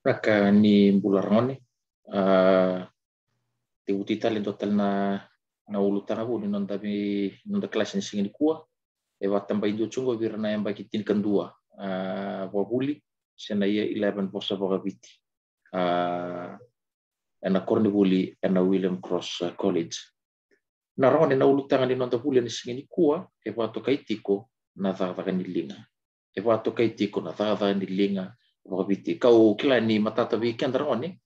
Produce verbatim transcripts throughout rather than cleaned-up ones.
Raka ni bula ragone. A, te uti tale dua tale na, na ulutaga vou ni noda vi, noda kalasi ni siga nikua. E vatabai dua tiko qo vei ira na yabaki tinikadua, a, vakavuli, se na year eleven vosa vakaviti. A, ena koronivuli ena William Cross, a, College. Na ragone, na ulutaga ni noda vuli ena siga nikua e vakatokai tiko na cakacaka ni liga. E vakatokai tiko na cakacaka ni liga vakaviti. Kau kila ni matata vei keda ragone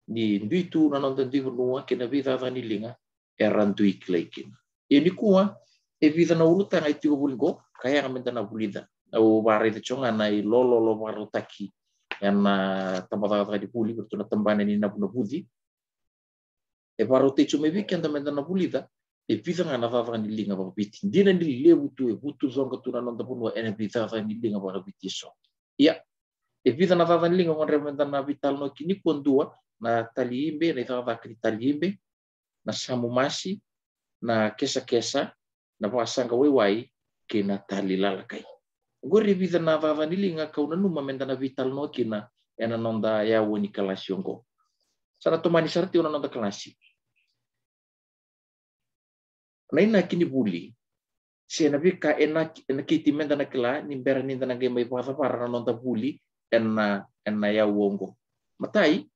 ni dui tu na noda dui vanua kei na veicakacaka ni liga era dui kilai kina. Ia nikua e vica na ulutaga e tiko voli qo ka yaga meda na vulica. Au vakaraica tiko ga na ilololo vakarautaki ena tabacakacaka ni vuli vei ratou na tabana ni navunavuci. E vakarautaki tiko mai vei keda meda na vulica e vica ga na cakacaka ni liga vakaviti. Dina ni levu tu, e vutucoqa tu na noda vanua ena veicakacaka ni liga vakaviti eso. Ia, e vica na cakacaka ni liga au gadreva meda na veitalanoa kina nikua. Dua, na tali ibe, na icakacaka ni tali ibe, na samu masi, na kesakesa, na vakasaqa waiwai, kei na tali lalakai. Oqori e vica na cakacaka ni liga kau nanuma meda na veitalanoa kina ena noda yaua ni kalasi oqo. Sa na tomani sara tiko na noda kalasi. Na inaki ni vuli, se na veika e na, e nakiti meda na kila ni bera nida na qai mai vakacavara na noda vuli ena, ena yaua oqo. Matai,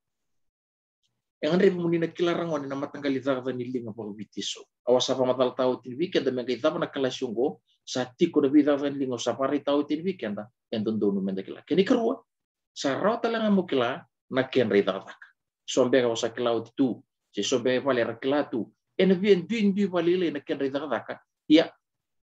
e gadrevi mo ni na kila ragone na mataqali cakacaka ni liga vakaviti eso. Au a sa vakamacalataka oti ni vei keda me qai cava na kalasi oqo, sa tiko na veicakacaka ni liga au sa vakaraitaka oti ni vei keda, e dodonu meda kila. Kena ikarua, sa rawa tale ga mo kila na kedra icakacaka. So beka au sa kila oti tu, se so beka e vale era kila tu. Ena via duidui vakalailai na kedra icakacaka. Ia,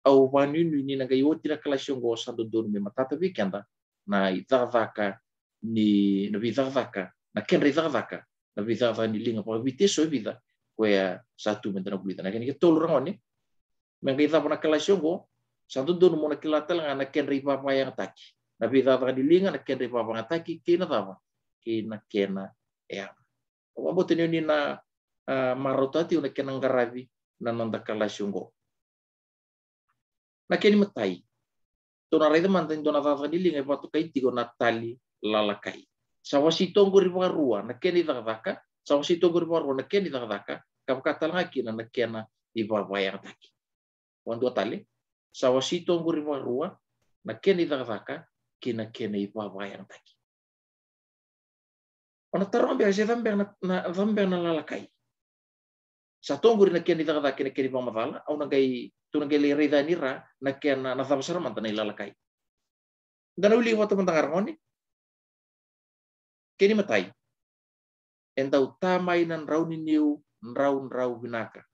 au vakanuinui ni na qai oti na kalasi oqo sa dodonu me matata vei keda na icakacaka ni, na veicakacaka, na kedra icakacaka, na veicakacaka ni liga vakaviti eso e vica, koya sa tu meda na vulica. Na kena ikatolu ragone, me qai cava na kalasi oqo, sa dodonu mo na kila tale ga na kedra ivavayagataki. Na veicakacaka ni liga, na kedra ivavayagataki, kei na cava, kei na kena yaga. Au vakabauta ni o ni na, a, marautaka tiko na kena qaravi na noda kalasi oqo. Na kena imatai, tou na raica mada e dua na cakacaka ni liga e vakatokai tiko na tali lalakai. Sa wasei toka qori vakarua na kena icakacaka, sa wasei toka qori vakarua na kena icakacaka, ka vaka tale ga kina na kena ivavayagataki. Vakadua tale, sa wasei toka qori vakarua na kena icakacaka kei na kena ivavayagataki. O na taroga beka se cava beka na, na, cava beka na lalakai. Sa toka qori na kena icakacaka kei na kena ivakamacala, au na qai, tou na qai lai raica yani ra na kena, na cava sara mada na ilalakai. Da na wilika vata mada ga ragone. Kena imatai, e dau ta mai na drau ni niu draudrau vinaka.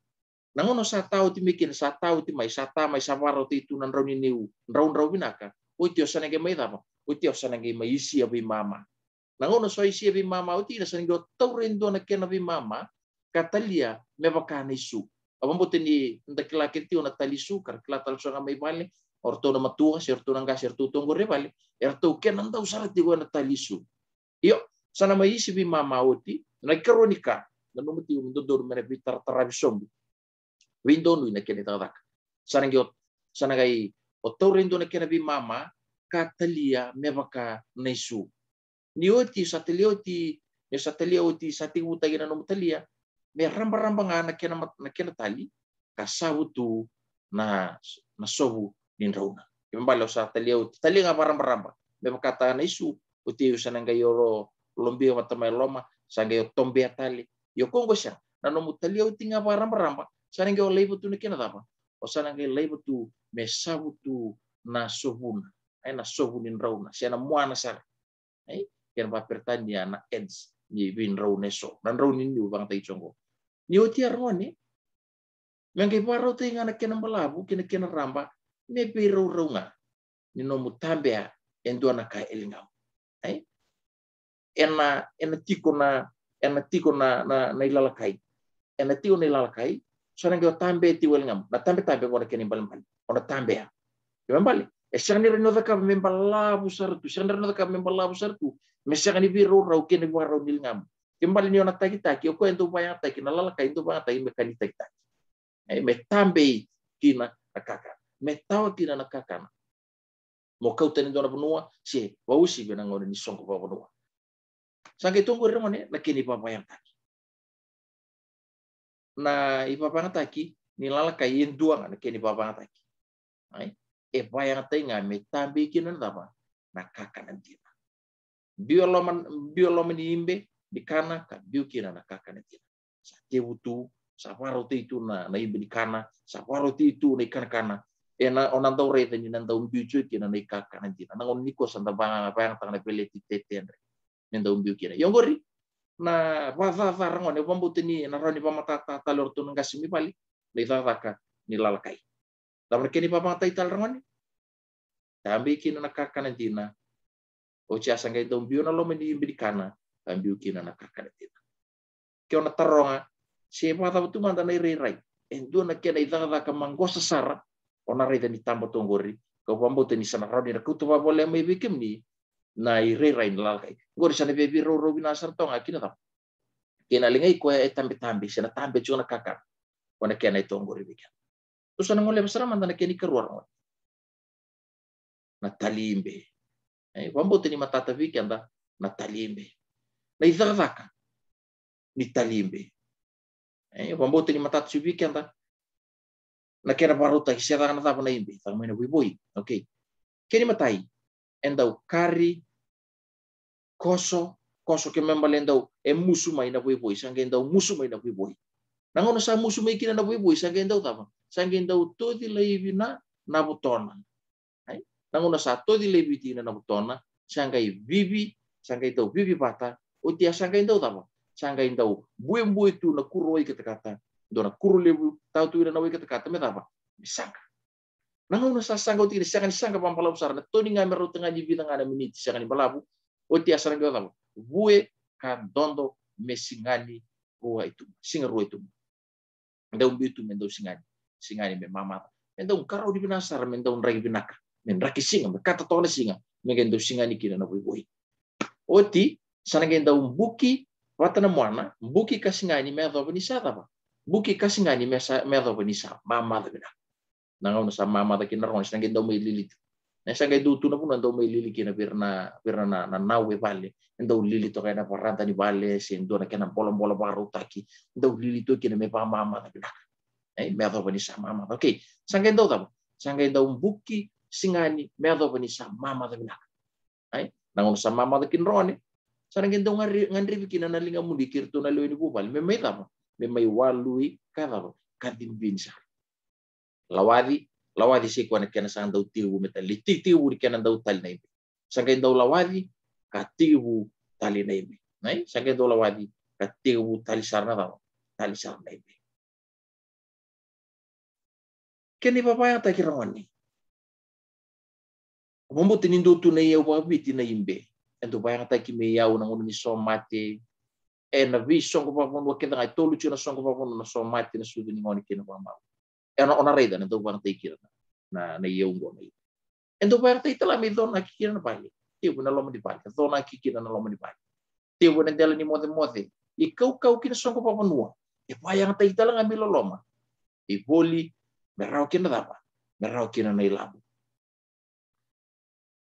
Na gauna sa ta oti mai kina, sa ta oti mai, sa ta mai, sa vakarautaki tu na drau ni niu draudrau vinaka, oti o sa na qai mai cava? Oti o sa na qai mai isia veimama. Na gauna sa isia veimama oti, na sa na qai o taura e dua na kena veimama ka talia me vaka na isu. Au vakabauta ni da kila kece tiko na tali isu, ka ra kila tale so ga mai vale o ratou na matua se o ratou na qase, o ratou toka qori e vale, e ratou kena dau sara tiko ena tali isu. Io, sa na mai isi veimama oti. Na ikarua ni ka, nanuma tiko me dodonu me na veitarataravi sobu, veidonui na kena icakacaka. Sa na qai o, sa na qai o taura e dua na kena veimama ka talia me vaka na isu. Ni oti, sa talia oti, ni sa talia oti, sa tekivutaki na nomu talia, me rabaraba ga na kena, na kena tali, ka savu tu na, na sovu ni drauna. Kena ibalebale o sa talia oti, talia ga vakarabaraba me vakataka na isu, oti o sa na qai o lobia vata mai loma, sa qai o tobea tale. Io, ko qo sa na nomu talia oti ga vakarabaraba, sa na qai o laiva tu na kena cava? O sa na qai laiva tu me savu tu na sovuna, e, na sovu ni drauna, se na muana sara. Ai, kena vakaperitania na edge ni veidrau na eso, na drau ni niu vakayagataki tiko qo. Ni oti ya ragone, me qai vakarautaki ga na kena balavu kei na kena raba me veiraurau ga ni nomu tabea e dua na ka e ligamu. Ai, ena, ena tiko na, ena tiko na, na, na ilalakai. Ena tiko na ilalakai, sa na qai o tabea tiko e ligamu. Na tabetabe qo na kena ibalebale, o na tabea. Kena ibalebale, e sega ni rawa ni o cakava me balavu sara tu, sega ni rawa ni o cakava me balavu sara tu me sega ni veiraurau kei na ivakarau ni ligamu. Kena ibalebale ni o na takitaki, o koya e dau vakayagataki, na lalakai e dau vakayagataki me ka ni takitaki. E, me tabei kina na kakana, me tawa kina na kakana. Mo kauta ena dua na vanua se vakauasivi ena gauna ni soqo vakavanua. Sa qai tu oqori ragone na kena ivavayagataki. Na ivavayagataki ni lalakai e dua ga na kena ivavayagataki. Ai? E vayagataki ga me tabei kina na cava? Na kakana dina. Biu e loma, biu e loma ni ibe ni kana ka biu kina na kakana dina. Sa tevu tu, sa varautei tu na, na ibe ni kana, sa varautei tu na ikanakana. E na, o na dau raica ni na dau biu tiko kina na ikakana dina. Na gauna nikua sa da vayagataka na veleti tetedre me dau biu kina. Ia oqori na vakacaca ragone, au vakabauta ni na rawa ni vakamatata tale o ratou na qase mai vale na icakacaka ni lalakai. Cava na kena ivavayagataki tale ragone? Tabei kina na kakana dina. Oti a sa qai dau biu na loma ni ibe ni kana ka biu kina na kakana dina. Ke o na taroga se vakacava tu mada na irairai, e dua na kena icakacaka maqosa sara o na raica ni taba tu oqori. Kau vakabauta ni sa na rawa ni na kauta vakavoleka mai vei kemuni na irairai ni lalakai. Oqori sa na veiviraurau vinaka sara toka ga kina cava? Kei na ligai koya e tabetabe se na tabe tiko na kakana. Ko na kena e tu oqori vei keda. Tou sa na goleva sara mada na kena ikarua ragone. Na tali ibe. E, vakabauta ni matata vei keda na tali ibe. Na icakacaka ni tali ibe. E, vakabauta ni matata tiko vei keda na kena vakarautaki se caka na cava na ibe, caka mai na voivoi. Okay. Kena imatai, e dau kari, koso, koso ke me bale e dau, e musu mai na voivoi, sa qai dau musu mai na voivoi. Na gauna sa musu mai kina na voivoi, sa qai dau cava? Sa qai dau toci laivi na, na votona. Ai? Na gauna sa toci laivi kina na votona, sa qai vivi, sa qai dau vivi vata, oti a sa qai dau cava? Sa qai dau buebue tu na kuro wai katakata, dua na kuro levu, tau tu ina na wai katakata, me cava? Me saqa. Na gauna sa saqa oti kina, sega ni saqa vakabalavu sara, na toni ga me rauta ga ni vica ga na miniti, sega ni balavu. Oti a sa na qai cava? Vue ka dodo me sigani rua e tuba, siga rua e tuba. Dau biu tu me dau sigani, sigani me mamaca, me dau qarauni vinaka sara, me dau draki vinaka, me draki siga, me kata toka na siga, me qai dau sigani kina na voivoi. Oti sa na qai dau buki vata na muana, buki ka sigani me yacova ni sa cava? Buki ka sigani me sa, me yacova ni sa mamaca vinaka. Na gauna sa mamaca kina ragone, sa na qai dau mai lili tu. Na sa qai dau tu na vanua dau mai lili kina vei ira na, vei ira na, na nau e vale. E dau lili toka ena varada ni vale se dua na kena bolabola vakarautaki. Dau lili tu kina me vakamamaca vinaka. Ai, me yacova ni sa mamaca. Okay. Sa qai dau cava? Sa qai dau buki sigani me yacova ni sa mamaca vinaka. Ai, na gauna sa mamaca kina ragone, sa na qai dau gadre-, gadrevi kina na ligamuni kei iratou na lewe ni vuvale me mai cava? Me mai walui ka cava? Ka cibini sara. Lawaci, lawaci se koya na kena sa dau tekivu me tali, tekivu ni kena dau tali na ibe. Sa qai dau lawaci ka tekivu tali na ibe. Ai, sa qai dau lawaci ka tekivu tali sara na cava? Tali sara na ibe. Kena ivavayagataki ragone. Vakabauta ni dua tu na iyau vakaviti na ibe. E dau vayagataki me iyau na gauna ni somate. Ena veisoqo vakavanua kece ga, e tolu tiko na soqo vakavanua, na somate, na sucu ni gone kei na vakamau. Ena o na raica na dau vayagataki kina na, na, na iyau oqo na ibe. E dau vayagataki tale ga me conaki kina na vale. Tevu na loma ni vale, conaki kina na loma ni vale. Tevu ena dela ni mocemoce. Ikaukau kina soqo vakavanua. E vayagataki tale ga me iloloma. Ivoli, me rawa kina na cava? Me rawa kina na ilavo.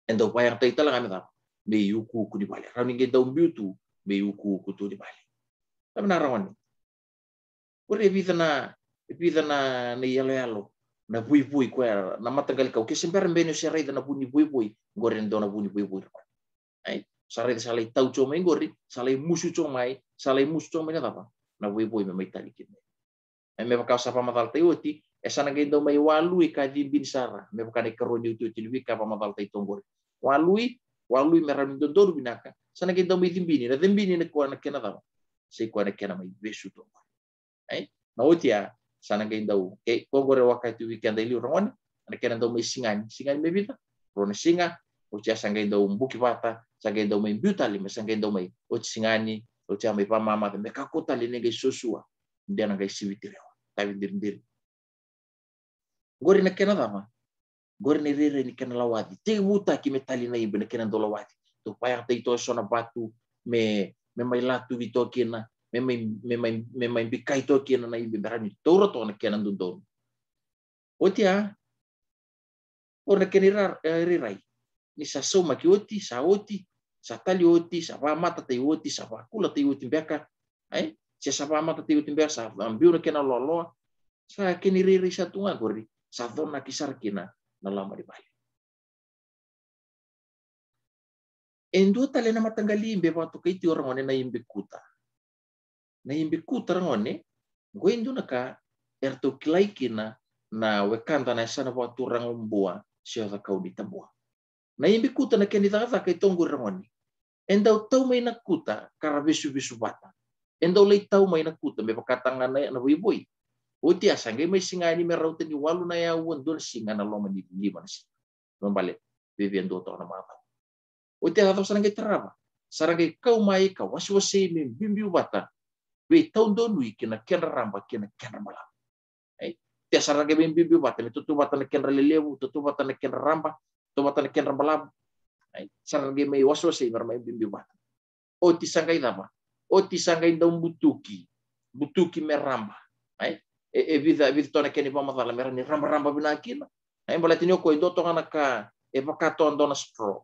E dau vayagataki tale ga me cava? Me iukuuku ni vale. Rawa ni qai dau biu tu me iukuuku tu ni vale. Sa vinaka ragone. Qori e vica na, e vica na, na iyaloyalo, na voivoi koya, na mataqali kau. Ke se bera beka ni o se raica na vu ni voivoi, qori e dua na vu ni voivoi ragone. Ai, sa raica sa lai tau tiko mai qori, sa lai musu tiko mai, sa lai musu tiko mai na cava? Na voivoi me mai tali kina. E me vaka au sa vakamacalataki oti, e sa na qai dau mai walui ka cibini sara, me vaka na ikarua ni otioti ni veika vakamacalataki toqori. Walui, walui me rawa ni dodonu vinaka, sa na qai dau mai cibini, na cibini na koya na kena cava? Sa i koya na kena mai vesu toqori. Ai? Na oti ya, sa na qai dau, e, ko qori e waka tu vei keda i liu ragone, na kena dau mai sigani, sigani me vica? Rua na siga, oti ya sa qai dau buki vata, sa qai dau mai biu tale, me sa qai dau mai, oti sigani, oti ya mai vakamamaca, me kakua tale ni qai suasua. De na qai siviti rewa, tavi diridiri. Qori na kena cava? Qori na irairai ni kena lawaci. Tekivutaki me tali na ibe na kena dau lawaci. Dau vayagataki toka eso na vatu me, me mai latuvi toka kina, me mai, me mai, me mai bikai toka kina na ibe, me rawa ni taura toka na kena dodonu. Oti ya, qori na kena ira-, e, irairai. Ni sa saumaki oti, sa oti, sa tali oti, sa vamatatai oti, sa vakulatai oti beka, ai? Se sa vamatatai oti beka, sa biu na kena loaloa, sa kena irairai sa tu ga qori, sa conaki sara kina na loma ni vale. E dua tale na mataqali ibe vakatokai tiko ragone na ibe kuta. Na ibe kuta ragone, qo e dua na ka eratou kilai kina na wekada na yasana vakaturaga o Bua se o Cakaunitabua. Na ibe kuta na kena icakacaka e toqori ragone. E dau tau mai na kuta ka ra vesuvesu vata. E dau lai tau mai na kuta me vakataga na, na voivoi. Oti a sa qai mai sigani me rauta ni walu na yaua dua na siga na loma ni lima na siga. Me bale, vevia dua toka na macawa. Oti a sa ra qai tarava, sa ra qai kau mai ka wasewasei me biubiu vata, vei taudonui kei na kedra raba kei na kedra balavu. Ai? Oti a sa ra qai mai biubiu vata me tautauvata na kedra lelevu, tautauvata na kedra raba, tautauvata na kedra balavu. Ai? Sa ra qai mai wasewasei me ra mai biubiu vata. Oti sa qai cava? Oti sa qai dau butuki. Butuki me raba. Ai? E, e vica, vica toka na kena ivakamacala me ra ni rabaraba vinaka kina. Ai? Baleta ni o koya e dua toka na ka e vaka toka dua na straw.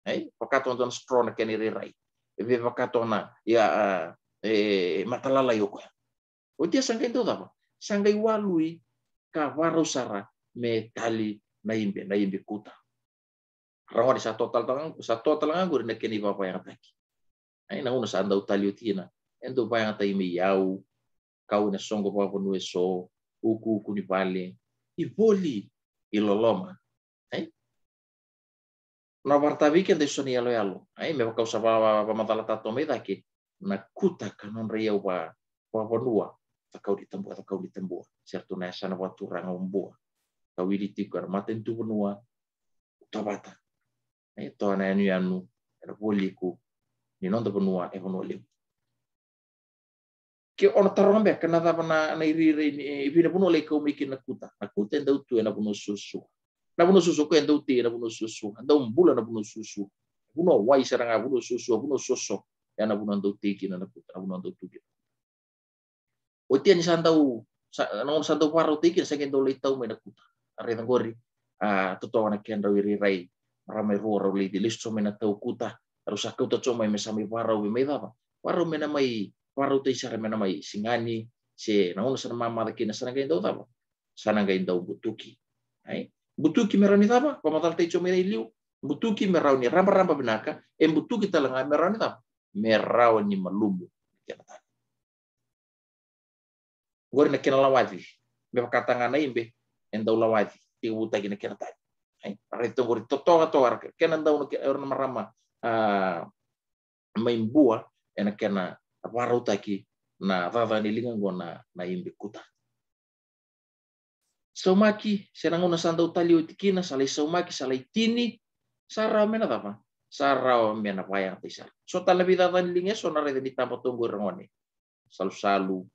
Ai? Vaka toka dua na straw na kena irairai. E vei vaka toka na, ia, a, e matalalai o koya. Oti a sa qai dau cava? Sa qai walui ka varau sara me tali na ibe, na ibe kuta. Ragone sa total tala, sa total ga qori na kena ivavayagataki. Ai, na gauna sa dau tali oti kina, e dau vayagatai mai yau, kau ina soqo vakavanua eso, ukuuku ni vale, ivoli, iloloma. Ai? Na varatavi keda eso na iyaloyalo. Ai, me vakau sa va, va, vamacalataka mai cake na kuta ka nodra iyau va, vavanua, Cakaunitabua, Cakaunitabua. Se ratou na yasana vakaturaga o Bua. Ka wili tiko ena matanitu vanua, Tovata. E toa na yanuyanu ena vualiku ni noda vanua e Vanua Levu. Ke o na taroga beka na cava na, na irairai ni, e, vei na vanua lai kau mai kina na kuta. Na kuta e dau tu ena vanua suasua. Na vanua suasua ko e dau tei ena vanua suasua. Dau bula na vanua suasua. Vanua wai sara ga, vanua suasua, vanua soso. Ena vanua dau tei kina na kuta, na vanua dau tu kina. Oti a ni sa dau, sa, na gauna sa dau varau tei kina, sa qai dau lai tau mai na kuta. A raica qori, a, totoka na kedrau irairai, marama e rua rau lai lesu tiko mai na tau kuta, rau sa kauta tiko mai me sa mai varau, me mai cava. Varau me na mai, varau tei sara me na mai sigani, se na gauna sa na mamaca kina sa na qai dau cava. Sa na qai dau butuki. Ai? Butuki me rawa ni cava, vamacala tei tiko mai na iliu, butuki me rawa ni rabaraba vinaka, e butuki tale ga me rawa ni cava, me rawa ni malumu. Kena tale. Qori na kena lawaci. Me vakataka ga na ibe, e dau lawaci. Tekivutaki na kena tani. Ai, a raica toka qori totoka toka, era kena dau na ke-, era na marama, a, mai Bua, ena kena varautaki na cakacaka ni liga qo na, na ibe kuta. Saumaki, se na gauna sa dau tali oti kina, sa lai saumaki, sa lai tini, sa rawa me na cava, sa rawa me na vayagatai sara. So tale na veicakacaka ni liga eso na raica ni taba toka qori ragone. Salusalu,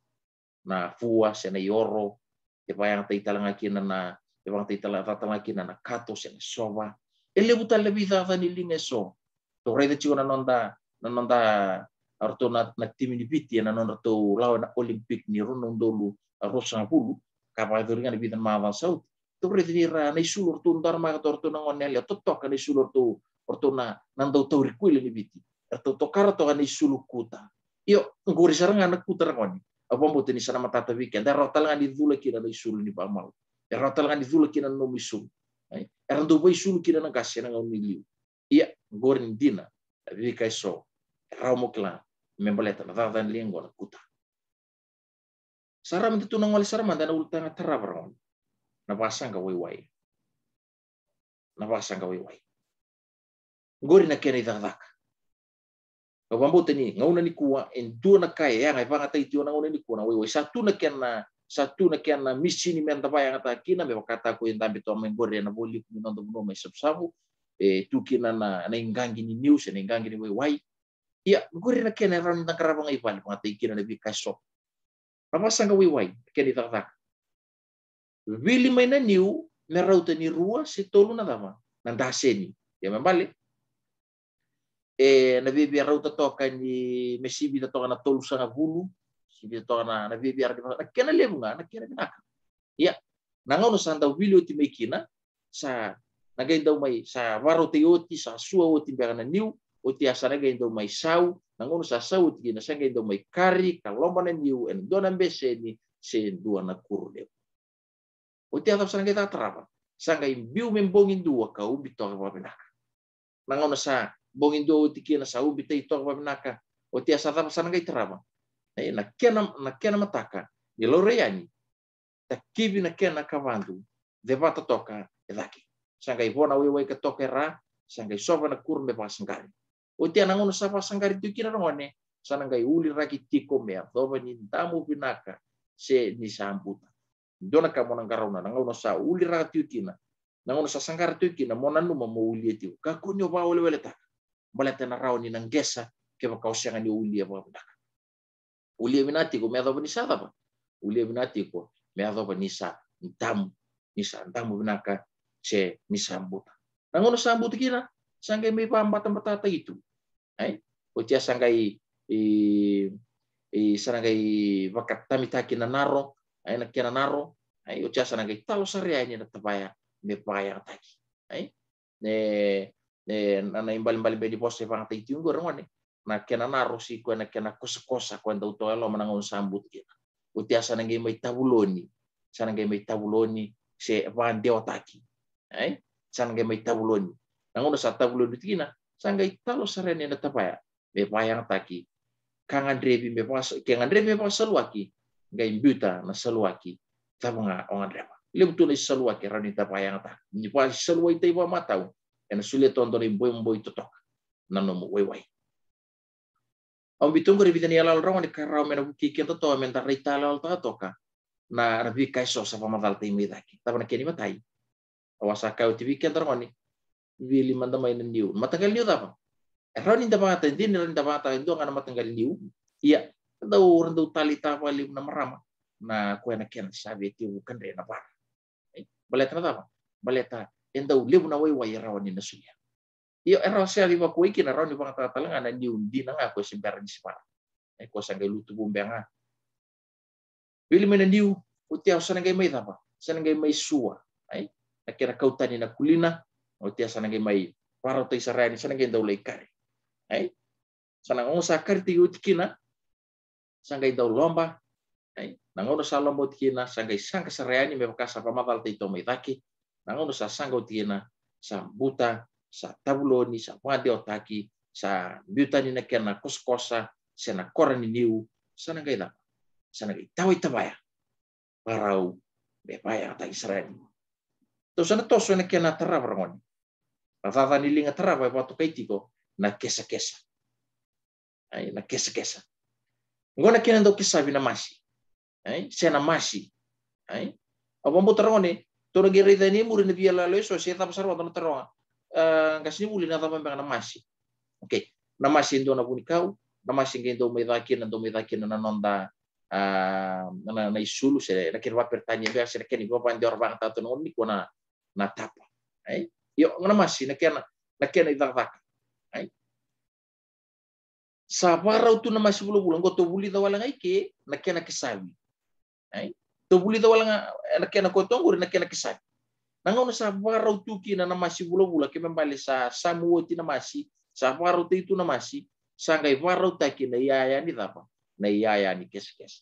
na fua, se na ioro, e vayagatai tale ga kina na, e vayagatai tale, tale ga kina na kato, se na sova. E levu tale na veicakacaka ni liga eso. Tou raica tiko na noda, na noda, a ratou na, na timi ni Viti, ena nodratou lawa ena Olympic ni rua na udolu, a, ruasagavulu, ka vakayacori ga na vica na macawa sa oti. Tou raica ni ra na isulu ratou daramaka toka ratou na gone yalewa, totoka na isulu ratou, ratou na, na dau tauri kuila ni Viti. Ratou tokara toka na isulu kuta. Io, qori sara ga na kuta ragone. Au vakabauta ni sa na matata vei keda. E rawa tale ga ni cula kina na isulu ni vakamau. E rawa tale ga ni cula kina na nomu isulu. Ai, era dau vakaisulu kina na qase ena gauna ni liu. Ia, qori dina, na veika eso e rawa mo kila me baleta na cakacaka ni liga qo na kuta. Sa rawa meda tu na gole sara mada ena ulutaga tarava ragone. Na vasaqa waiwai. Na vasaqa waiwai. Qori na kena icakacaka. Au vakabauta ni gauna nikua, e dua na ka e yaga e vakayagataki tiko na gauna nikua na waiwai. Sa tu na kena, sa tu na kena misini meda vakayagataka kina, me vakataka ko e dabe toka mai qori ena vualiku ni noda vanua mai Savusavu. E tu kina na, na iqaqi ni niu se na iqaqi ni waiwai. Ia, qori na kena e rawa ni da qarava ga i vale, vakayagataki kina na veika eso. Na vasaqa waiwai, na kena icakacaka. Vili mai na niu, me rauta ni rua se tolu na cava, na daseni. Ia me bale. E, na viavia rauta toka ni, me sivica toka na tolusagavulu, sivica toka na, na viavia rauta, na kena levu ga, na kena vinaka. Ia, na gauna sa dau vili oti mai kina, sa na qai dau mai, sa varautaki oti, sa sua oti beka na niu, Oti ya sa na qai dau mai sau, na gauna sa sau oti kina sa qai dau mai kari ka loba na niu ena dua na beseni se dua na kuro levu. Oti ya cava sa na qai caka tarava? Sa qai biu me bogi dua ka ubi toka vakavinaka. Na gauna sa bogi dua oti kina sa ubi tai toka vakavinaka, oti ya sa cava sa na qai tarava? E, na kena, na kena mataka ni laurai yani, takivi na kena kavadu, cevata toka e cake. Sa qai vo na waiwai ka toka e ra, sa qai sova na kuro me vakasaqari. Oti ya na gauna sa vakasaqari tiko kina ragone, sa na qai uliraki tiko me yacova ni damu vinaka se ni sa buta. Dua na ka mo na qarauna, na gauna sa uliraka tiko kina, na gauna sa saqara tiko kina, mo nanuma mo ulia tiko. Kakua ni o vakaweleweletaka. Baleta ena rawa ni na qesa kevaka o sega ni ulia vakavinaka. Ulia vinaka tiko me yacova ni sa cava? Ulia vinaka tiko me yacova ni sa damu, ni sa damu vinaka se ni sa buta. Na gauna sa buta kina, sa qai mai vakabatabata tu. Ai? Oti ya sa qai, e, e, sa na qai vakatamitaki na naro, ai, na kena naro, ai, oti ya sa na qai talo sara yani na tavaya me vakayagataki. Ai? Ne, ne, na, na ibalebale beka ni vosa e vakayagataki tiko qo ragone, na kena naro se koya na kena kosakosa koya dau toka e loma na gauna sa buta kina. Oti ya sa na qai mai tavuloni, sa na qai mai tavuloni se vakadewataki. Ai? Sa na qai mai tavuloni. Na gauna sa tavuloni oti kina, sa qai talo sara yani na tavaya me vakayagataki. Ka gadrevi me vaka, ke gadrevi me vakasaluaki, qai biuta na saluaki cava ga o gadreva. Levu tu na isaluaki e rawa ni da vakayagataka. Ni vakasaluaki tai vakamatau, ena solia toka dua na iboiboi totoka na nomu waiwai. Au biuta oqori e vica na iyaloyalo ragone ka rawa me na vukei keda toka me da raitayaloyalotaka toka na, na veika eso sa vakamacalataki mai cake. Cava na kena imatai? Au a sa kaya oti vei keda ragone, vili mada mai na niu. Mataqali niu cava? E rawa ni da vakayagataka, e dina ni rawa ni da vakayagataka e dua ga na mataqali niu. Ia, ra dau, ra dau taleitaka vakalevu na marama na koya na kena sa via tekivu kadre na vara. Ai, baleta na cava? Baleta e dau levu na waiwai e rawa ni na solia. Io, e rawa se yaco i vakuai kina, rawa ni vakayagataka tale ga na niu dina ga koya se bera ni se vara. E koya sa qai lutu vu beka ga. Vili mai na niu, oti ya sa na qai mai cava? Sa na qai mai sua. Ai? Na kena kau tani na kulina, oti ya sa na qai mai vakarautaki sara yani, sa na qai dau lai kari. Ai? Sa na gauna sa karitaki oti kina, sa qai dau loba. Ai? Na gauna sa loba oti kina, sa qai saqa sara yani me vaka sa vakamacalataki toka mai cake. Na gauna sa saqa oti kina, sa buta, sa tavuloni, sa vakadewataki, sa biu tani na kena kosakosa se na kora ni niu, sa na qai cava? Sa na qai tawa i tavaya. Varau me vakayagataki sara yani. Tou sa na toso ena kena tarava ragone. Na caca ni liga tarava e vakatokai tiko na kesakesa. Ai, na kesakesa. Oqo na kena dau kesavi na masi. Ai, se na masi. Ai. Au vakabauta ragone, tou na qai raica yani e muri na veiyalayalati eso se cava sara vata na taroga. A, qasenivuli, na cava beka na masi? Okay. Na masi e dua na vunikau, na masi qai dau mai caka kina, dau mai caka kina na noda, a, na, na isulu, se na kena vakaperitania beka, se na kena ivakavakadewa ra vakayagataka tu na gauna nikua na, na tapa. Ai? Io, na masi, na kena, na kena icakacaka. Ai? Sa vakarau tu na masi vulavula, oqo tou vulica wale ga i ke na kena kesavi. Ai? Tou vulica wale ga, e, na kena koto oqori na kena kesavi. Na gauna sa vakarau tu kina na masi vulavula, ke me bale sa samu oti na masi, sa vakarautaki tu na masi, sa qai vakarautaki na iyaya ni cava? Na iyaya ni kesakesa.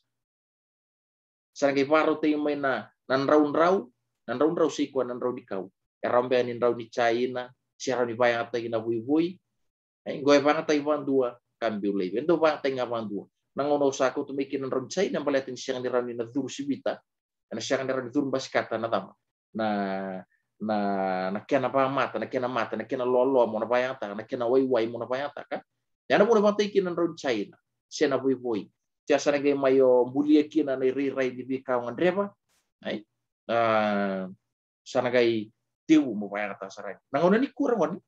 Sa na qai vakarautaki mai na, na draudrau, na draudrau se i koya na drau ni kau. E rawa beka ni drau ni jaina, se rawa ni vakayagataki na voivoi. E, qo e vakayagataki vakadua, ka biu laivi. E dau vakayagataki ga vakadua. Na gauna au sa kauta mai kina na drau ni jaina, baleta ni sega ni rawa ni na curu sivita. Ena sega ni rawa ni curu basikata na cava? Na, na, na kena vakamata, na kena mata, na kena loaloa mo na vakayagataka, na kena waiwai mo na vakayagataka. Ia na vuna e vakayagataki kina na drau ni jaina se na voivoi. Ia sa na qai mai o bulia kina na irairai ni veika o gadreva. Ai? A, sa na qai tekivu mo vakayagataka sara yani. Na gauna nikua ragone,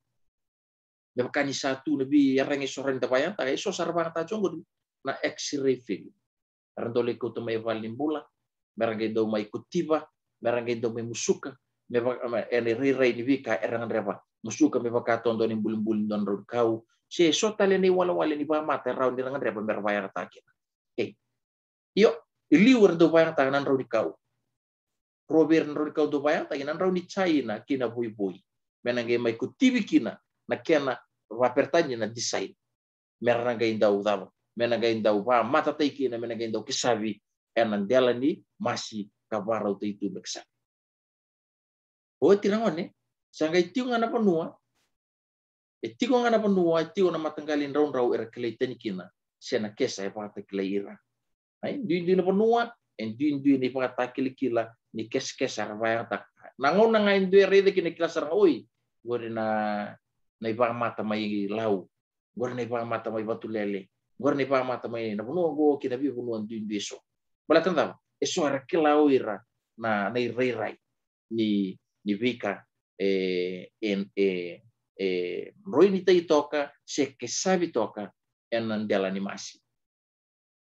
me vaka ni sa tu na veiyaragi eso rawa ni da vakayagataka, eso sa ra vakayagataka tiko oqori na X-ray film. Era dau lai kauta mai e valenibula, me ra qai dau mai kotiva, me ra qai dau mai musuka, me va-, me, ena irairai ni veika era gadreva. Musuka me vaka toka dua na ibulibuli ni dua na drau ni kau, se so tale na iwalewale ni vakamata e rawa ni ra gadreva me ra vakayagataka kina. Okay. Io, e liu era dau vakayagataka na drau ni kau. Rua vei ira na drau ni kau dau vakayagataki, na drau ni jaina kei na voivoi. Me na qai mai kotivi kina na kena vaperetania na design. Me ra na qai dau cava? Me na qai dau vamatataki kina, me na qai dau kesavi ena dela ni masi ka varautaki tu me kesavi. Oti ragone, sa qai tiko ga na vanua, e tiko ga na vanua, e tiko na mataqali draudrau era kilai tani kina se na kesa e vakatakilai ira. Ai, duidui na vanua, e duidui na ivakatakilakila ni kesakesa era vakayagataka. Na gauna ga e dua e raica kina e kila sara ga, oi, qori na, na ivakamata mai Lau, qori na ivakamata mai Vatulele, qori na ivakamata mai na vanua qo ki na veivanua duidui eso. Baleta na cava? Eso era kila o ira na, na irairai ni, ni veika e, e, e, e droinitaki toka se kesavi toka ena dela ni masi.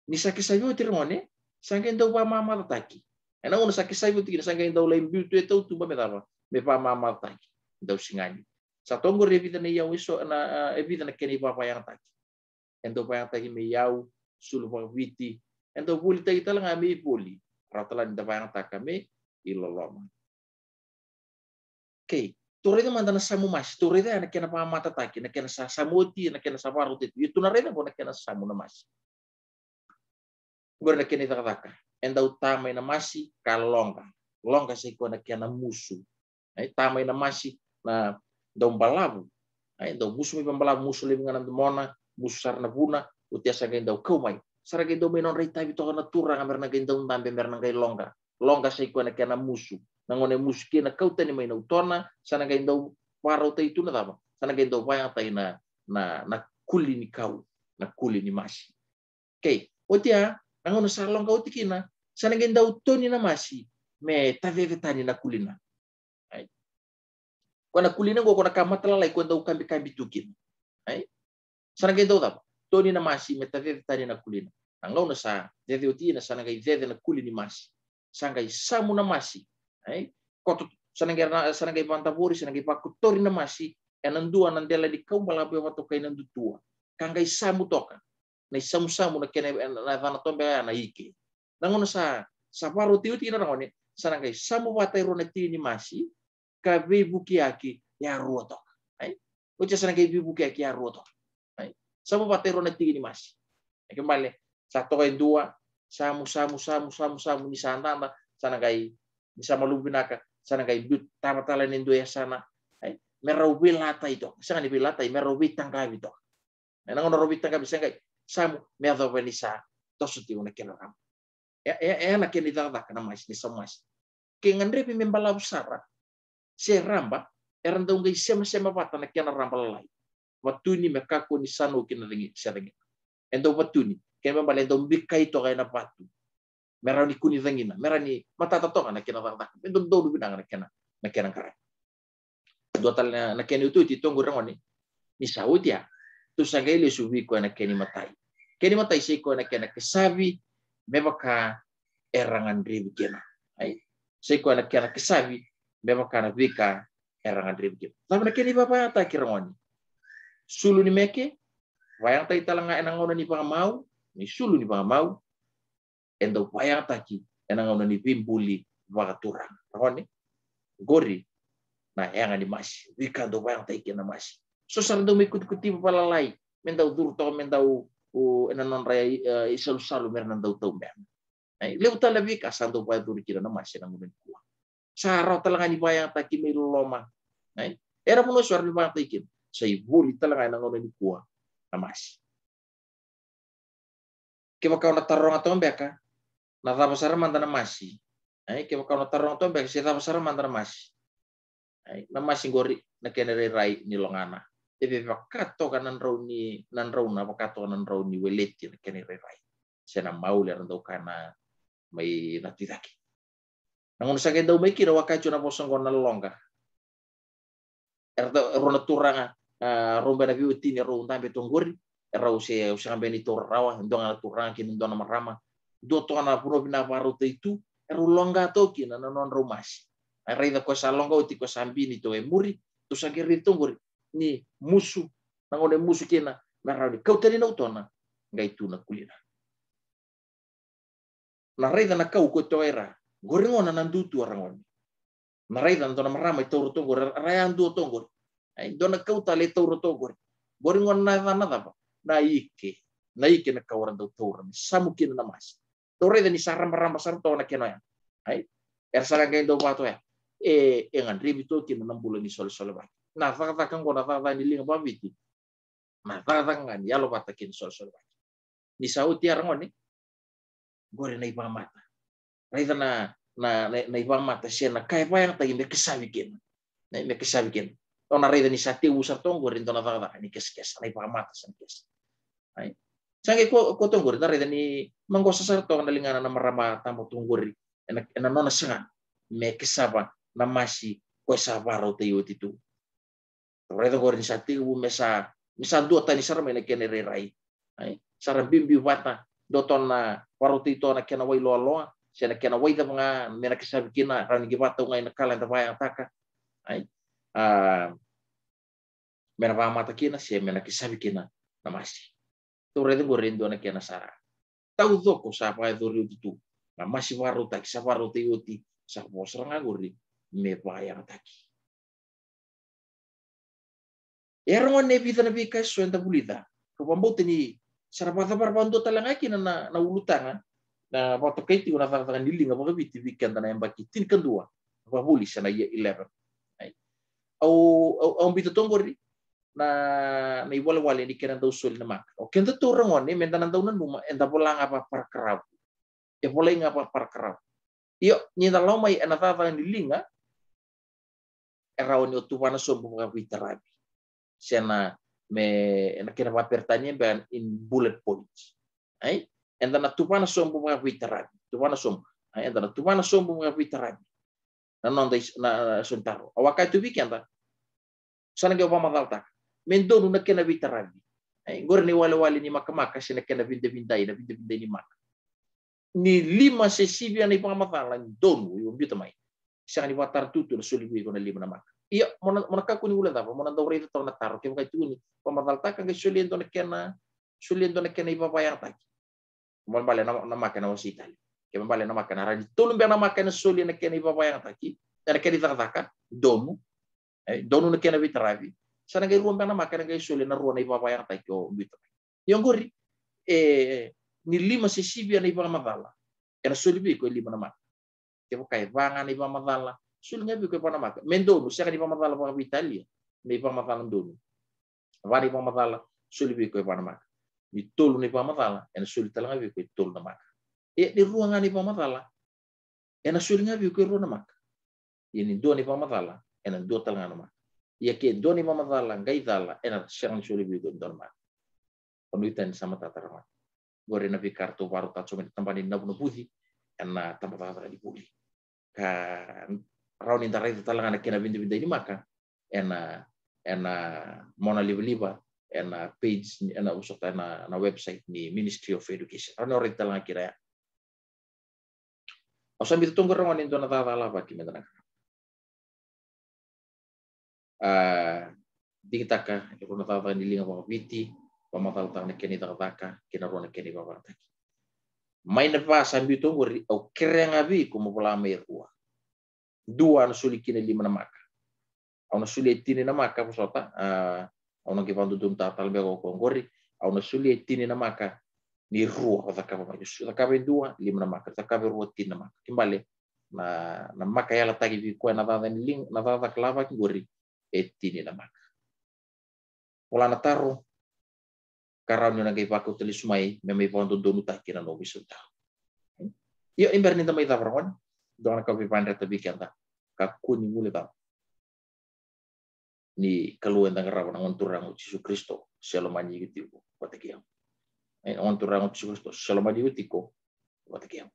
Ni sa kesavi oti ragone, sa qai dau vakamamatataki. Ena gauna sa kesavi oti kina sa qai dau lai biu tu e tautuba me cava? Me vakamamatataki. Dau sigani. Sa toqori e vica na iyau eso, na, e vica na kena ivavayagataki. E dau vayagataki me iyau, sulu vakaviti. E dau volitaki tale ga me ivoli. Rawa tale ni da vayagataka me iloloma. Okei, tou raica mada na samu masi, tou raica ya na kena vakamatataki, na kena sa samu oti, na kena sa varautaki tu. Ia tou na raica qo na kena samu na masi. Qori na kena icakacaka. E dau ta mai na masi ka loqa. Loqa sa i koya na kena musu. Ai, ta mai na masi na dau balavu. Ai, dau musu mai vabalavu, musu laivi ga na domona, musu sara na vuna, oti ya sa qai dau kau mai. Sa ra qai dau mai nodra itavi toka na turaga me ra na qai dau dabe, me ra na qai loqa. Loqa sa i koya na kena musu. Na gauna e musu kina, kau tani mai na utona, sa na qai dau varautaki tu na cava? Sa na qai dau vayagataki na, na, na kuli ni kau, na kuli ni masi. Okei, oti ya, na gauna sa loqa oti kina, sa na qai dau toni na masi me tacece tani na kulina. Ai. Koya na kulina qo, koya na ka matalalai koya dau kabikabi tu kina. Ai. Sa na qai dau cava? Toni na masi me tacece tani na kulina. Na gauna sa cece oti kina, sa na qai cece na kuli ni masi. Sa qai samu na masi. Ai. Koto, sa na qai, sa na qai vakadavori, sa na qai vakotori na masi ena dua na dela ni kau balavu e vakatokai na dutua. Ka qai samu toka. Na isamusamu na kena, na yacana tobe ya na ike. Na gauna sa, sa varautaki oti kina ragone, sa na qai samu vata e rua na tiki ni masi, ka veivukiyaki yarua toka. Ai? Oti ya sa na qai veivukiyaki yarua toka. Ai? Samu vata e rua na tiki ni masi. E ke bale, sa toka e dua, samu, samu, samu, samu, samu, ni sa dada, sa na qai, ni sa malumu vinaka, sa na qai biu tava tale ni dua e yasana. Ai? Me rau veilatai toka. Sega ni veilatai, me rau veitaqavi toka. Ena gauna rau veitaqavi sa qai samu me yacova ni sa toso tiko na kena raba. E, e, e na kena icakacaka na masi, ni sa masi. Ke gadrevi me balavu sara se raba, era dau qai semasema vata na kena raba lalai. Vatuni me kakua ni sa noki na cagi, se cagina. E dau vatuni, kena ibalebale e dau bikai toka ena vatu. Me rawa ni kua ni cagina, me rawa ni matata toka na kena cakacaka, me dodonu vinaka na kena, na kena qaravi. Dua tale na, na kena iotioti toqori ragone, ni sa oti ya, tou sa qai lesu vei koya na kena imatai. Kena imatai sa i koya na kena kesavi me vaka era gadrevi kina. Ai? Sa i koya na kena kesavi me vaka na veika era gadrevi kina. Cava na kena ivavayagataki ragone? Sulu ni meke, vayagataki tale ga ena gauna ni vakamau, ni sulu ni vakamau, e dau vayagataki ena gauna ni veibuli vakaturaga. Ragone, qori na yaga ni masi, veika dau vayagataki kina na masi. So sara dau mai kutikuti valalai, me dau curu toka, me dau, o, ena nodra, e, isalusalu, me ra na dau tau bena. Ai, levu tale na veika sa dau vakayacori kina na masi ena gauna nikua. Sa rawa tale ga ni vakayagataki me iloloma. Ai, era vanua eso era ni vakayagataki kina. Sa ivoli tale ga ena gauna nikua na masi. Kevaka o na taroga toka beka, na cava sara mada na masi? Ai, kevaka o na taroga toka beka, se cava sara mada na masi? Ai, na masi qori na kena irairai ni logana. E vaka toka na drau ni, na drau na vaka toka na drau ni weleti na kena irairai. Se na mauli era dau kaya na mai na tuicake. Na gauna sa qai dau mai kina, au a kaya tiko na vosa qo na loqa. Era dau, rua na turaga, a, rau beka na veiwatini, rau dabe toqori. Erau se, au sega beka ni taura rawa, e dua ga na turaga kei na dua na marama. Dua toka na vanua vinaka vakarautaki tu, erau loqa toka kina na nodrau masi. A raica koya sa loqa oti, koya sa bini toka e muri, tou sa qai raica toqori ni musu, na gauna e musu kina, me rawa ni kau tani na utona, qai tu na kulina. Na raica na kau ko toka i ra, qori gona na dutua ragone. Na raica na dua na marama e taura toka qori, ra yadua toka qori. Ai, dua na kau tale e taura toka qori. Qori gona na yacana cava? Na ike. Na ike na ka era dau taura me samu kina na masi. Dau raica ni sa rabaraba sara toka na kena oya. Ai? Era sa na qai dau vata oya. E, e gadrevi toka kina na bula ni solesolevaki. Na cakacaka qo na cakacaka ni liga vakaviti. Na cakacaka ga ni yalovata kei na solesolevaki. Ni sa oti ya ragone, qori na ivakamata. Raica na, na, na, na ivakamata se na ka e vakayagataki me kesavi kina. Na, me kesavi kina. O na raica ni sa tekivu sara toka qori e dua na cakacaka ni kesakesa, na ivakamata sa na kesa. Ai. Sa qai ko, ko toka qori, na raica ni maqosa sara toka na ligana na marama taba toka qori, ena, ena nona saga me kesava na masi ko e sa vakarautaki oti tu. Raica qori ni sa tekivu me sa, me sa dua tani sara mai na kena irairai. Ai, sa ra biubiu vata, dua toka na vakarautaki toka na kena wai loaloa, se na kena wai cava ga, me na kesavi kina, rawa ni qai vakatau ga ina kala eda vakayagataka. Ai, a, me na vakamata kina, se me na kesavi kina na masi. Tou raica qori e dua na kena sa taucoko sa vakayacori oti tu. Na masi vakarautaki, sa vakarautaki oti, sa vo sara ga qori me vakayagataki. E ragone e vica na veika eso eda vulica. Kau vakabauta ni sa ra vakacavara vakadua tale ga kina na, na ulutaga, na vakatokai tiko na cakacaka ni liga vakaviti vei keda na yabaki tinikadua, vakavuli se na year eleven. Ai. Au, au, au biuta toka qori na, na iwalewale ni kena dau soli na maka. O keda tou ragone, me da na dau nanuma, eda vola ga vakaparakaravu. E volai ga vakaparakaravu. Io, ni da lau mai ena cakacaka ni liga, e rawa ni o tuvana sobu vakaveitaravi. Se na, me, ena kena vakaperitania beka in bullet points. Ai? Eda na tuvana sobu vakaveitaravi. Tuvana sobu. Ai, eda na tuvana sobu vakaveitaravi. Na noda is-, na, na isau ni taro. Au a kaya tu vei keda, sa na qai vakamacalataka. Me donu na kena veitaravi. Ai, qori na iwalewale ni makamaka se na kena vidavidai, na vidavidai ni maka. Ni lima se sivia na ivakamacala donu, io, biuta mai. Sega ni vakatara tu tu na soli vei iko na lima na maka. Ia, mo na, mo na kakua ni guilecava, mo na dau raica toka na taro, kevaka e tukuni, vakamacalataka, qai solia e dua na kena, solia e dua na kena ivakavakayagataki. Kena ibalebale na, na maka ena wasei tale. Kena ibalebale na maka ena rawa ni tolu beka na maka ena solia na kena ivakavakayagataki, ena kena icakacaka, donu. E, donu na kena veitaravi. Sa na qai rua beka na maka ena qai solia na rua na ivakavakayagataki o biuta mai. Ia oqori, e, ni lima se sivia na ivakamacala, ena soli vei iko e lima na maka. Kevaka e va ga na ivakamacala, soli ga vei iko e va na maka. Me donu, sega ni ivakamacala vakaveitalia, me ivakamacala donu. Va na ivakamacala, soli vei iko e va na maka. Ni tolu na ivakamacala, ena soli tale ga vei iko e tolu na maka. E, ni rua ga na ivakamacala, ena soli ga vei iko e rua na maka. Ia ni dua na ivakamacala, ena dua tale ga na maka. Ia ke dua na ivakamacala qai cala, ena sega ni soli vei iko e dua na maka. O nuitaka ni sa matata rawa. Qori na veika ratou vakarautaka tiko mai na tabana ni navunavuci ena tabacakacaka ni vuli. Ka rawa ni da raica tale ga na kena vidavidai ni maka ena, ena monalivaliva, ena page, ena, vosota, ena, na website ni Ministry of Education. Rawa ni o raica tale ga kina ya. Au sa biuta toka qori ragone e dua na cakacaka lavaki me da na qarava. A, digitaka e rua na cakacaka ni liga vakaviti, vakamacalataka na kena icakacaka kei na rua na kena ivakavakayagataki. Mai na va sa biu toka qori, au kerea ga vei iko mo vola mai e rua. Dua au na soli kina e lima na maka. Au na solia e tini na maka, vosota, a, au na qai vakadodonutaka tale beka o koya qori. Au na solia e tini na maka ni rua au cakava mai. Au cakava e dua, lima na maka. Cakava e rua, tini na maka. Kena ibalebale na, na maka e yalataki vei koya na cakacaka ni liga, na cakacaka lavaki qori, e tini na maka. Vola na taro, ka rawa ni o na qai vakauta lesu mai, me mai vakadodonutaki na nomu isau ni taro. Io, ni bera ni da mai cava ragone, dua na ka au via vakadreta vei keda, kakua ni guilecava. Ni Kalou eda qarava, na Gone Turaga o Jisu Karisito, se lomani iko tiko vata kei au. E, na Gone Turaga o Jisu Karisito, se lomani iko tiko vata kei au.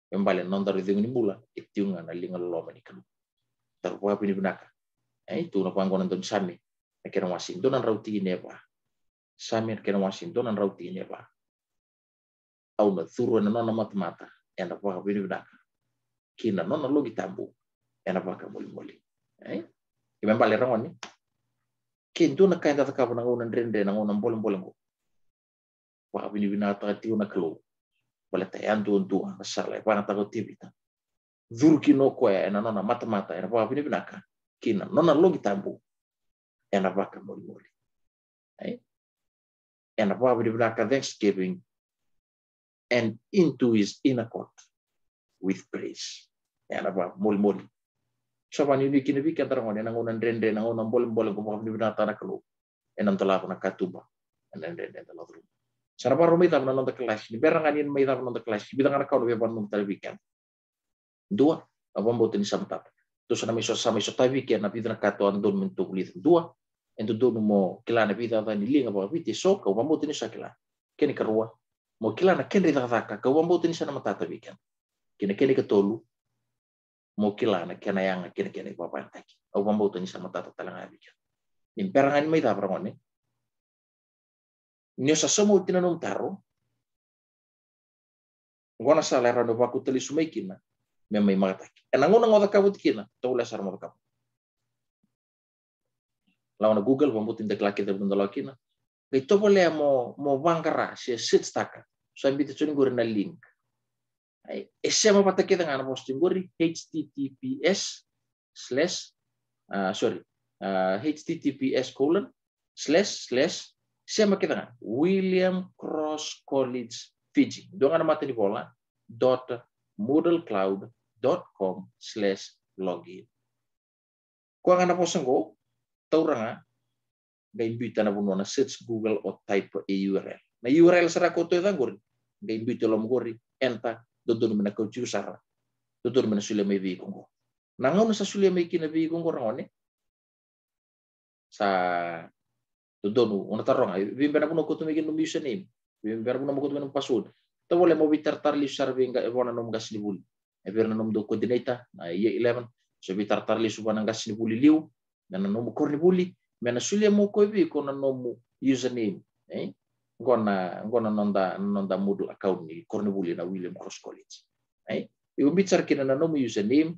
Kena ibalebale na nodaru icegu ni bula e tiko ga na liga loloma ni Kalou. Daru vakavinavinaka. E, e tukuna vaqo na daunisame, na kena wase e dua na drau tikina e va. Same na kena wase e dua na drau tikina e va. Au na curu ena nona matamata ena vakavinavinaka, kei na nona loqi tabu ena vakamolimoli. E? Kena ibalebale ragone, ke dua na ka eda cakava na gauna dredre, na gauna bolebole oqo, vakavinavinakataka tiko na Kalou. Baleta e a duadua na sala e vakayagataka o Tevita. Curu kina o koya ena nona matamata ena vakavinavinaka, kei na nona loqi tabu ena vakamolimoli. Ai? Ena vakavinavinaka, thanksgiving, and into his inner court with praise. Ena vakamolimoli. Sa vakanuinui kina vei keda ragone ena gauna dredre, ena gauna bolebole, ko vakavinavinakataka na Kalou. Ena dolava na katuba. Ena dredre, ena dolava. Sa na vakarau mai cava na noda kalasi. Ni bera ga ni mai cava na noda kalasi, vica ga na ka au na via vakananuma tale vei keda. Dua, au vakabauta ni sa matata. Tou sa na mai so, sa mai sotavi kina na vica na ka tou a dodonu me tou vulica. Dua, e dodonu mo kila na veicacani liga vakaviti eso, kau vakabauta ni sa kila. Kena ikarua, mo kila na kedra icakacaka, kau vakabauta ni sa na matata vei keda. Kei na kena ikatolu, mo kila na kena yaga kei na kena ivakavakayagataki. Au vakabauta ni sa matata tale ga vei keda. Ni bera ga ni mai cava, ragone, ni o sa sauma oti na nomu taro, oqo na sala e rawa ni o vakauta lesu mai kina me mai magataki. Ena gauna ga o cakava oti kina, tovolea sara mo cakava. Lako na Google, vakabauta ni da kila kece na vanua da lako kina. Qai tovolea mo, mo vaqara se search-taka. Sa biuta tiko ni qori na link. Ai, e sema vata kece ga na vosa tiko qori, H T T P S slash, ah, sorry, ah, H T T P S colon slash slash, sema kece ga, William Cross College Fiji. Dua ga na mata ni vola, dot moodlecloud dot com slash login. Koya ga na vosa qo, taura ga, qai biuta na vanua na search Google o type e U R L. Na U R L sara ko tou e ca qori, qai biuta e loma qori, enter, dodonu me na kauti iko sara. Dodonu me na solia mai vei iko qo. Na gauna sa solia mai kina vei iko qo, ragone, sa dodonu, o na taroga, vei beka na vanua ko tu mai kina nomu username, vei beka na vanua mo ko tu mai nomu password. Tovolea mo veitaratara lesu sara vei qa-, vua na nomu qasenivuli. E vei ira na nomudou coordinator na year eleven, so veitaratara lesu vua na qasenivuli liu, na, na nomu koronivuli, me na solia mai ko vei iko na nomu username, eh? Qo na, qo na noda, noda Moodle account ni koronivuli na William Cross College. Ai? Iko biuta sara kina na nomu username,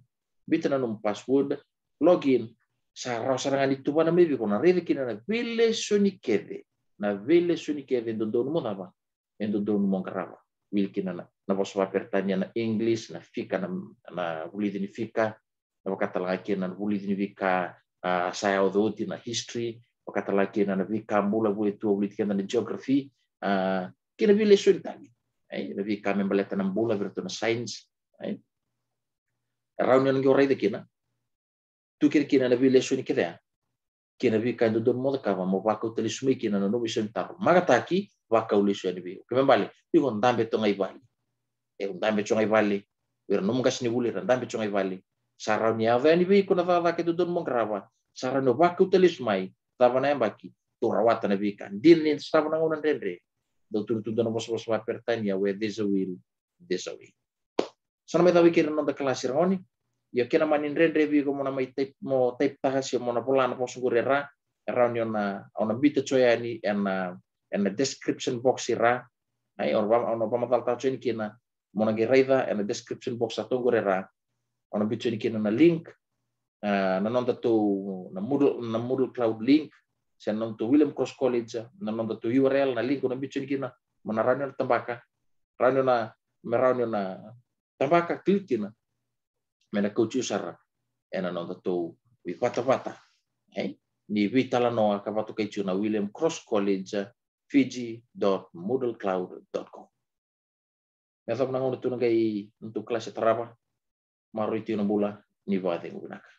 biuta na nomu password, login, sa rawa sara ga ni tuvana mai vei iko, na raica kina na veilesoni kece, na veilesoni kece e dodonu mo cava, e dodonu mo qarava. Wili kina na, na vosa vakaperitania, na English, na fika, na, na vulici ni fika, na vakatalega kina na vulici ni veika, ah, sa yaco oti, na history, vakatalega kina na veika bula vua e tu, vulici keda na geography, ah, kei na veilesoni tale. Ai, na veika me baleta na bula, vei iratou na science. Ai. E rawa ni o na qai raica kina. Tu kina kina na veilesoni kece ya. Kei na veika e dodonu mo cakava mo vakauta lesu mai kina na nomu isau ni taro. Magataki, vakau lesu yani vei iko. Kena ibalebale, iko dabe tu ga i vale. E, o dabe tu ga i vale. O ira nomu qasenivuli era dabe tu ga i vale. Sa rawa ni yaco yani vei iko na cakacaka e dodonu mo qarava. Sa rawa ni o vakauta lesu mai. Cava na yabaki, tou rawata na veika. Dina ni sa cava na gauna dredre. Dau tukuna tu dua na vosavosa vakaperitania, where there's a will, there's a way. Sa na mai cava i keri na noda kalasi, ragone. Ia kena mani dredre vei iko mo na mai type, mo type-taka se mo na vola na vosa qori e ra, e rawa ni o na, o na biuta tu yani ena, ena description box i ra. Ai, o na va-, o na vakamacalataka tu yani kina, mo na qai raica ena description box sa tu qori e ra. O na biuta tu yani kina na link, ah, na noda tou, na Moodle, na Moodle Cloud link, se na noda tou William Cross College, na noda tou U R L, na link o na biuta tu yani kina, mo na rawa ni o na tabaka, rawa ni o na, me rawa ni o na tabaka, click kina, me na kauti iko sara ena noda tou ivatavata, eh, ni veitalanoa ka vakatokai tu na William Cross College Fiji dot moodlecloud dot com. Me yacova na gauna tou na qai, na tou kalasi e tarava. Maroroi tu na bula, ni vakacegu vinaka.